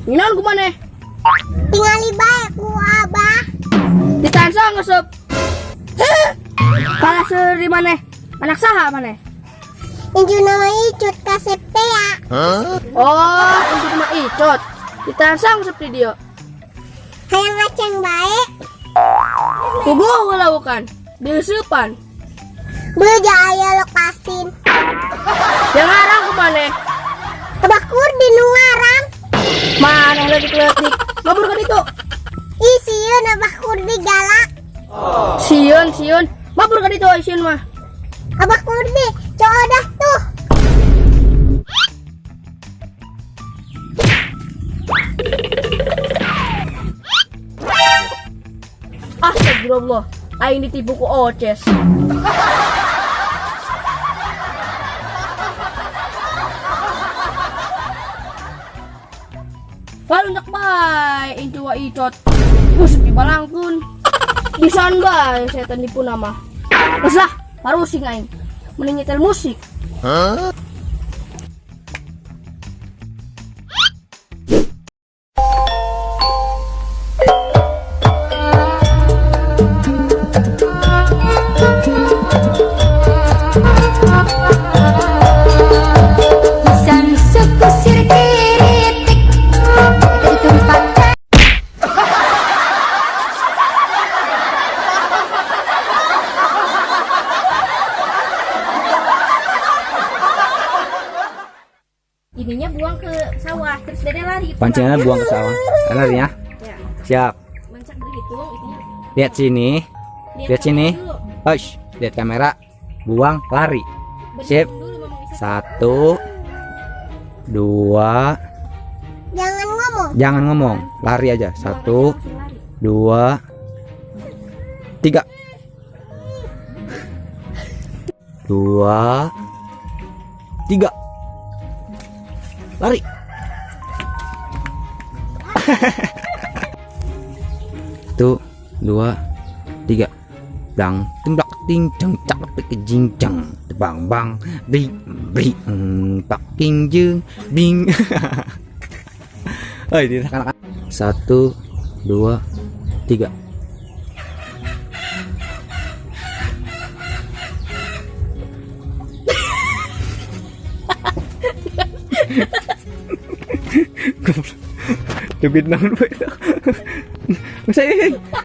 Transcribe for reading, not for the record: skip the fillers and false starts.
Nginaon ku maneh? Tingali bae ku abah. Ditahan saha ngesep? Kalah seuri maneh. Anak saha maneh? Incu nama Icut kasep teh ya. Oh, untuk mah Icot. Ditahan saha ngesep di dieu? Hayang ngaceng bae. Puguh heula bukan. Diuseupan. Beja aya lokasin. Yang ngarang ku maneh. Abah Kurdi nu ngarang. Maneh leutik-leutik. Mabur ka ditu. Ih sieun Abah Kurdi galak. Sieun, sieun. Mabur ka ditu sieun mah. Abah Kurdi, codah tuh. Astagfirullah. Aing ditipu ku Oces. Balundak bae incu wa Icot. Buset dibalangkeun. Bisaan bae setan nipu nama. Geus lah, parusing aing. Mending nyetel musik. Isan sekusir kiritik ditumpahkan. Ininya buang ke sawah, terus Dede lari. Pancingannya buang ke sawah. Lari ya. Ya. Siap. Mancak berhitung itunya. Lihat sini. Lihat sini. Dulu. Hush, lihat kamera. Buang, lari. Sip. Berhitung dulu, Mamang Isa. 1, 2. Jangan ngomong. Jangan ngomong, lari aja. 1, Langsung lari. 2, 3. 2, 3. Lari. 1, 2, 3. Dang, timblak, ting, ceng, cak, tik, jing, ceng, bang, bang, bing, bing, pak, king, jeng, bing. Oh, ini anak-anak. 1, 2, 3. Goblok. Joget naon bae. Saya.